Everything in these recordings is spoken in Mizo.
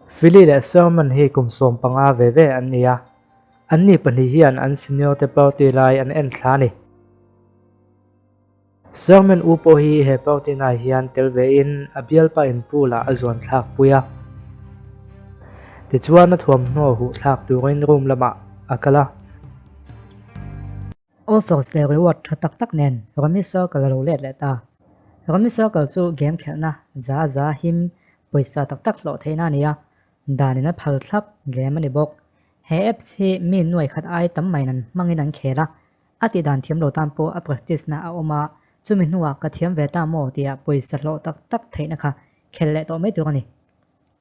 Philly leh Sherman hi kum 15 ve ve an ni a, anni pahnih hian an senior te party lai an en thla a ni. Sherman u pawh hi he party na hian tel vein a bialpa in pool ah a zuan thlak pui a. Tichuan a thuamhnaw huh thlak turin room lamah a kal a. Offers leh reward tha tak tak nen Rummy Circle a lo let leh ta. Rummy Circle chu game khelhna za za him pawisa tak tak hlawh theihna a ni a, danin a phal thlap game a ni bawk. He apps hi mi nuai khat ai tam maiin an hmangin an khel a, a tih dan thiam lo tan pawh a practice na a awm a, chumi hnuah ka thiam ve ta maw tia pawisa hlawh tak tak theihna kha khel leh tawh mai tur a ni.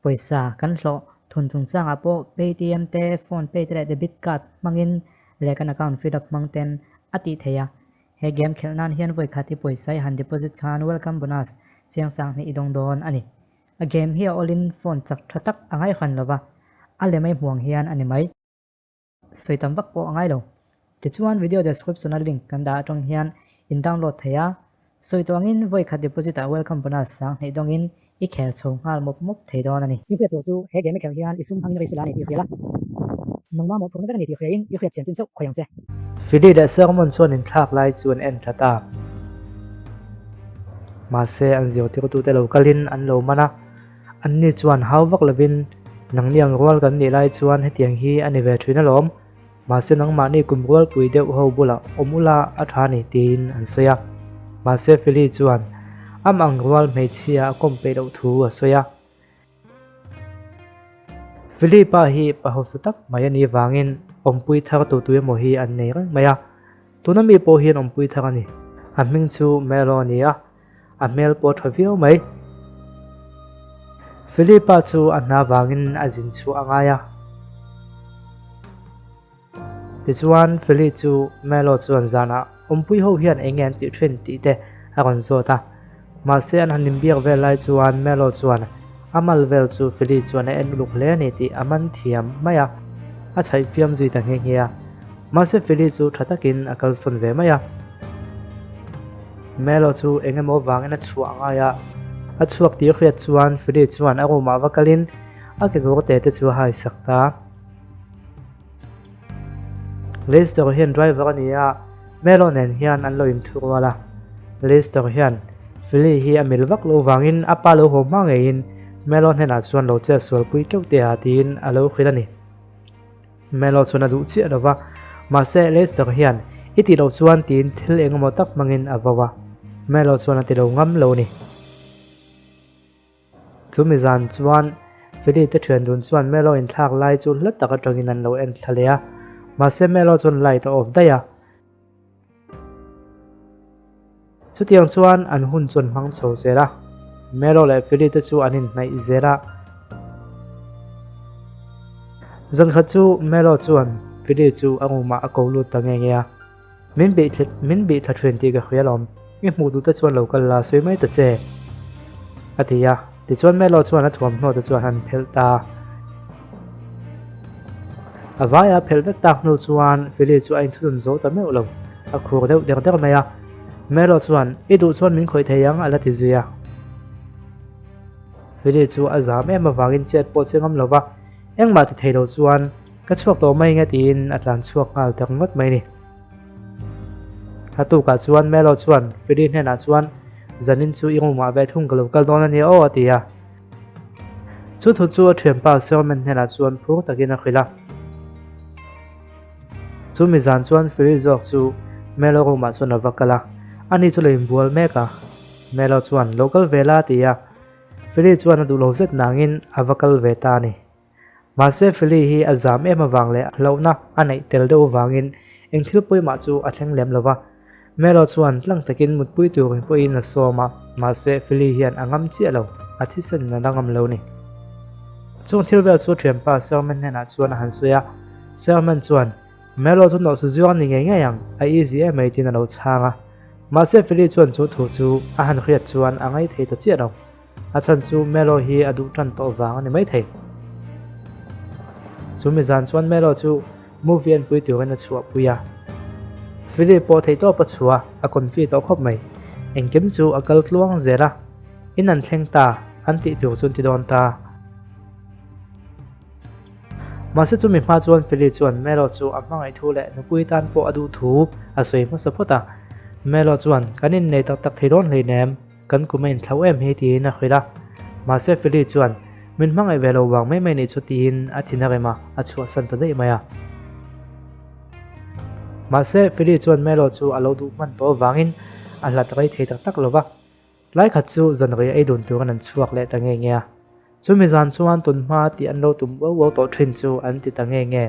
Pawisa kan hlawh thun chungchangah pawh Paytm te, PhonePe te leh debit card hmangin leh kan account fill up hmang ten a tih theih a. He game khelh nan hian vawi khat i pawisa i han deposit khan welcome bonus chiang sang hnih i dawng dawn a ni. A game hi a awlin phone chak tha tak a ngaihran lova, a lem ai hmuang hian a ni mai. Sawi tam vak pawh a ngai lo. Tichuan video description a link kan dah atang hian in download thei a, sawi tawh angin vawi khat deposit ah welcome bonus sang hnih dawngin i khel chho nghal mawp mawp thei dawn a ni. I hriat tur chu he game i khelh hian i sum hmangin race la a ni tih hria la, nangmah mawhphurhna vek a ni tih hriain i hriat chian chin chauh khawi ang che. Fili leh Sermon chuan inthlak lai chu an en thla ta. Mahse an zirtirtute lo kalin an lo man a. Anni chuan hau vak lovin, Nangni ang rual kan nih lai chuan hetiang hi a ni ve thin alawm, mahse nangmahni kum rualpui deuh ho bulah awm ula a tha ni tiin an sawi a. Mahse Feli chuan am ang rual hmeichhia a kawm peih loh thu a sawi a. Feli pa hi pa hausa tak mai a nih vangin awmpui thar tu tu emaw hi an nei reng mai a. Tuna mi pawh hian awmpui thar a ni. A hming chu Melo a ni a. A hmel pawh a tha viau mai. Philipa chu a hna vangin a zin chhuah a ngai a. Tichuan Phili chu Melo chuan zanah awmpui ho hian eng nge an tih thin tih te a rawn zawt a. Mahse an han inbiak vel lai chuan Melo chuan a mal vel chu Phili chuan a en uluk hle a ni tih a man thiam mai a. A chhaih fiam zui ta nghe nghe a. Mahse Phili chu tha takin a kalsawn ve mai a. Melo chu eng emaw vangin a chhuah a ngai a. A chhuak tih hriat chuan Phili chuan a room ah va kalin a kekawr te te chu a hai sak ta. Lester hian driver a ni a, Melo nen hian an lo inthu rual a. Lester hian Phili hi a mil vak loh vangin a pa lo haw hma ngeiin Melo hnenah chuan lo chet sualpui keuh teh a tiin a lo hrilh a ni. Melo chuan a duh chiah lo va, mahse Lester hian i tih loh chuan tiin thil eng emaw tak hmangin a vo a, Melo chuan a ti lo ngam lo ni. Chumi zan chuan Philly te thian dun chuan Melo inthlak lai chu hla tak atangin an lo en thla leh a, mahse Melo chuan light a off daih a. Chutiang chuan an hun chu an hmang chho zel a, Melo leh Philly te chu an inhnaih zel a. Zankhat chu Melo chuan Philly chu a room ah a ko lut ta nge nge a, Min bih min bih thla thin tih ka hria alawm, i hmuh duh te chuan lo kal la sawi mai ta che, a ti a. Tichuan Melo chuan a thuamhnaw te chuan han phelh ta. A vaia phelh vek tak hnu chuan Philly chu a inthunun zo ta meuh lo, a khur deuh der der mai a. Melo chuan, I duh chuan min khawih thei ang, a la ti zui a. Philly chu a zam em avangin chet pawh che ngam lo va, engmah ti thei lo chuan, Ka chhuak tawh mai nge tiin a tlan chhuak nghal tak ngawt mai ni. A tukah chuan Melo chuan Philly hnenah chuan, Zanin chu i room ah ve thung ka lo kal dawn a nia aw, a ti a. Chu thu chu a thianpa Sherman hnenah chuan phur takin a hrilh a. Chu mi zan chuan Philly zawk chu Melo room ah chuan a va kal a, ani chu lo inbual mek a. Melo chuan, Lo kal ve la, a ti a. Philly chuan a duh lo zet nangin a va kal ve ta a ni. Mahse Philly hi a zam em avang leh hlauhna a neih tel deuh avangin eng thil pawimah chu a thleng lem lo va. Melo chuan tlang takin mutpui turin pawhin a sawm a, mahse Philly hian a ngam chiah lo, a thisen a la ngam lo ni. Chung thil vel chu thianpa Sherman hnenah chuan a han sawi a, Sherman chuan, Melo chu nawhsu zuar a ni ngei ngei ang, a easy em mai tiin a lo chhang a. Mahse Philly chuan chu thu chu a han hriat chuan a ngaithei ta chiah lo. A chhan chu Melo hi a duh tan tawh vang a ni maithei. Chu mi zan chuan Melo chu movie en pui turin a chhuah pui a. Philip pawh theihtawp a chhuah a, a confi tawh khawp mai. Engkim chu a kal tluang zel a, in an thleng ta, an tih tur chu an ti dawn ta. Mahse chumi hma chuan Feli chuan Melo chu a hmangaih thu leh nupui tan pawh a duh thu a sawi hmasa phawt a. Melo chuan, Kan innei tak tak thei dawn hleinem, kan kum a inthlauh em hi tiin a hrilh a. Mahse Feli chuan, Min hmangaih ve lo vang mai mai nih chu tiin a thin a rem a, a chhuahsan ta daih mai a. Mahse Feli chuan Melo chu a lo duh hman tawh avangin a hlat rei thei tak tak lo va. Tlai khat chu zanrei ei dun turin an chhuak leh ta nge nge a. Chumi zan chuan tun hma tih an lo tum uau uau tawh thin chu an ti ta nge nge.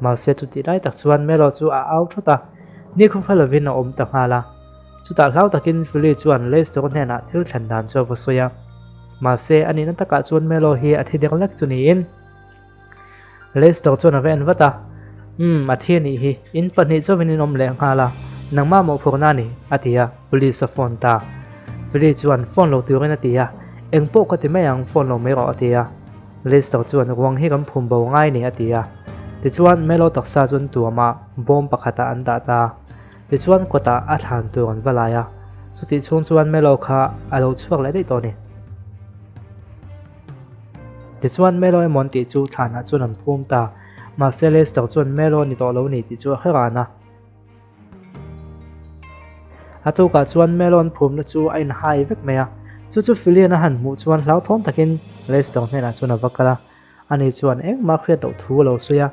Mahse chutih lai tak chuan Melo chu a au thawt a, ni khawhre lovin a awm ta nghal a. Chutah hlau takin Fuli chuan Lester hnenah thil thlen dan chu a va sawi a. Mahse a nihna takah chuan Melo hi a thi dek lek chu niin. Lester chuan a va en vat a, Umm, a thi a nih hi, in pahnih chauhin in awm leh nghal a, nangmah mawhphurhna a ni, a ti a, police a phone ta. Philly chuan phone lo turin a ti a, Eng pawh ka ti mai ang, phone lo mai rawh, a ti a. Lester chuan ruang hi kan phum bo ngai ni, a ti a. Tichuan Melo taksa chu an tuam a, bawm pakhatah an dah ta. Tichuan kawtah a thlan tur an va lai a, chutih chhung chuan Melo kha a lo chhuak leh daih tawh a ni. Tichuan Melo emaw an tih chu thlanah chuan an phum ta. Mahse Lester chuan Melo ni tawh lo ni tih chu a hre ran a. A tukah chuan Melo an phumna chu a inhai vek mai a. Chu chu Filian a han hmuh chuan hlauthawm takin Lester hnenah chuan a va kal a. Ani chuan engmah hriat loh thu a lo sawi a.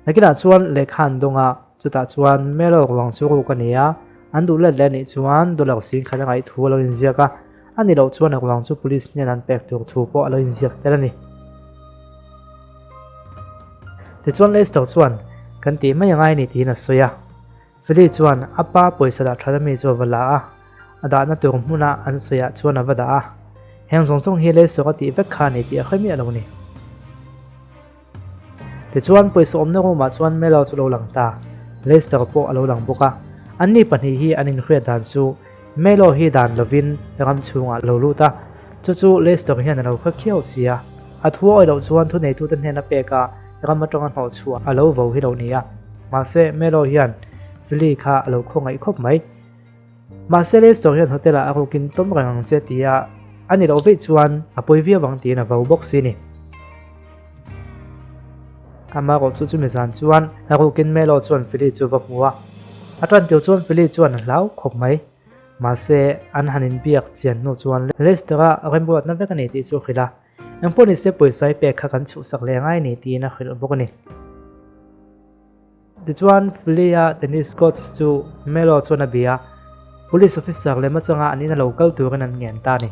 Nakinah chuan lehkha an dawng a, chutah chuan Melo ruang chu ruk a ni a, an duh let leh anih chuan dollar singkhat a ngaih thu a lo inziak a. A ni loh chuan a ruang chu police hnen an pek tur thu pawh a lo inziak tel a ni. Tichuan Lester chuan, Kan tih mai angai ni tiin a sawi a. Feli chuan a pa pawisa dah that ami chu a va la a, a dahna tur hmuna an sawiah chuan a va dah a. Heng zawng zawng hi Lester a tih vek kha a ni tih a hre miah lo ni. Tichuan pawisa awmna room ah chuan Melo chu lo lang ta, Lester pawh a lo lang bawk a. Anni pahnih hi an inhriat dan chu Melo hi dan lovin ram chhungah a lo lut a, chu chu Lester hian a lo hre khiau si a. A thu a awih loh chuan thuneitute hnena pek a ram atanga hnawh chhuah a lo vo hi lo ni a. Mahse Melo hian Philly kha a lo khawngaih khawp mai. Mahse Lester hian hotel ah a rukin tawm reng ang che tia a ni loh veih chuan a pawi viau ang tiin a vo bawk si ni. Amarawh chu chumi zan chuan a rukin Melo chuan Philly chu va hmu a. A tan tir chuan Philly chuan a hlau khawp mai. Mahse an han inbiak chian hnu chuan Lester a remruatna vek a ni tih chu a hrilh a. Engpawh nise pawisa i pek kha kan chhuhsak leh ngai ni tiin a hrilh bawk a ni. Tichuan, Philly-a tennis coach chu Melo chuan a bia a, police officer lem atanga an ina lo kal turin an ngen ta a ni.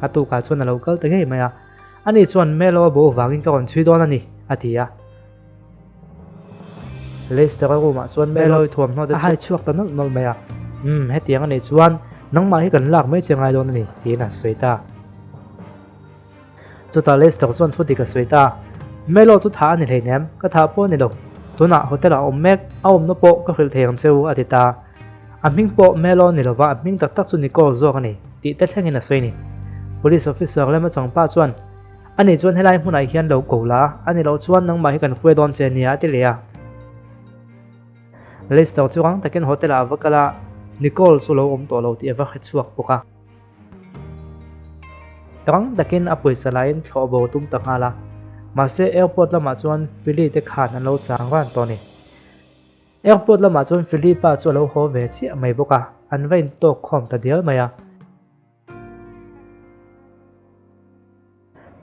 A tukah chuan a lo kal ta ngei mai a, ani chuan Melo a bo vangin ka rawn chhui dawn a ni, a ti a. Lester-a room-ah chuan Melo-i thuamhnaw te chu a hai chhuak ta nawlh nawlh mai a, Umm, hetiang a nih chuan nangmah hi kan lak mai che ngai dawn a ni, tiin a sawi ta. Chutah Lester chuan thu dik a sawi ta, Melo chu thah a ni hleinem, ka thah pawh a ni lo. Tunah hotel ah a awm mek, a awmna pawh ka hrilh thei ang che u a ti ta. A hming pawh Melo a ni lova, a hming tak tak chu Nicole zawk a ni tih te thlengin a sawi a ni. Police officer lema changpa chuan, Ani chuan helai hmunah hian lo ko la, a ni loh chuan nangmah hi kan hruai dawn che nia a ti leh a. Lester chu rang takin hotel ah a va kal a, Nicole chu lo awm tawh lo tih a va hre chhuak bawk a. Rang takin a pawisa laiin thlawh bo tum ta nghal a, mahse airport lamah chuan Philly te khan an lo chang ran tawh a ni. Airport lamah chuan Philly pa chu a lo haw ve chiah mai bawk a, an va intawk khawm ta dial mai a.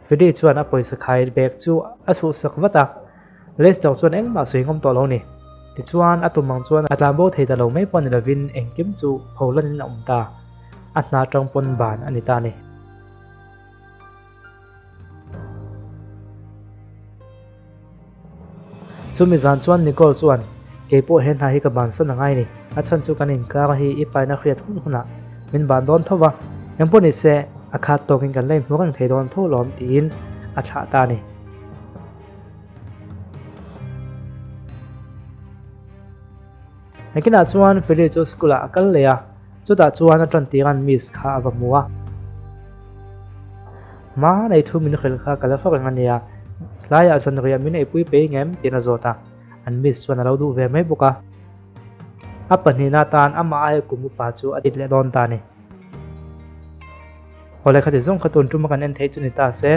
Philly chuan a pawisa khai bag chu a chhuhsak vat a, Lester chuan engmah sawi ngawm tawh lo a ni. Tichuan a tum ang chuan a tlanbo thei ta lo mai pawh ni lovin engkim chu pholan in a awm ta. A hna tang pawn ban a ni ta a ni. Chumi zan chuan Nicole chuan, Kei pawh he hna hi ka bansan a ngai ni. A chhan chu kan inkar hi i paina hriat hun hunah min ban dawn tho va, engpawh ni se a khat tawkin kan la inhmu reng thei dawn tho lawm tiin a thlah ta a ni. Nakinah chuan Feli chu school ah a kal leh a, chutah chuan a tantir an miss kha a va hmu a. Hma nei thu min hrilh kha ka la fak reng a nia, tlaiah zanriah min eipui pei ngem tiin a zawt a, an miss chuan a lo duh ve mai bawk a. A pahnihna atan amah aia kum upa chu a dit leh dawn ta a ni. Awle khati zawng kha tun tuma kan en theih chu ni ta se.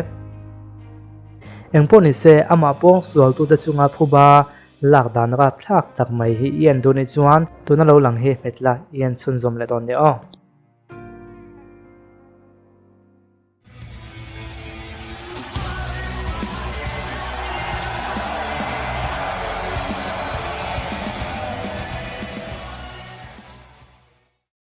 Engpawh ni se, amah pawng sualtute chunga phuba lak dan rapthlak tak mai hi i en duh nih chuan tuna lo lang hi hmet la i en chhunzawm leh dawn nia aw.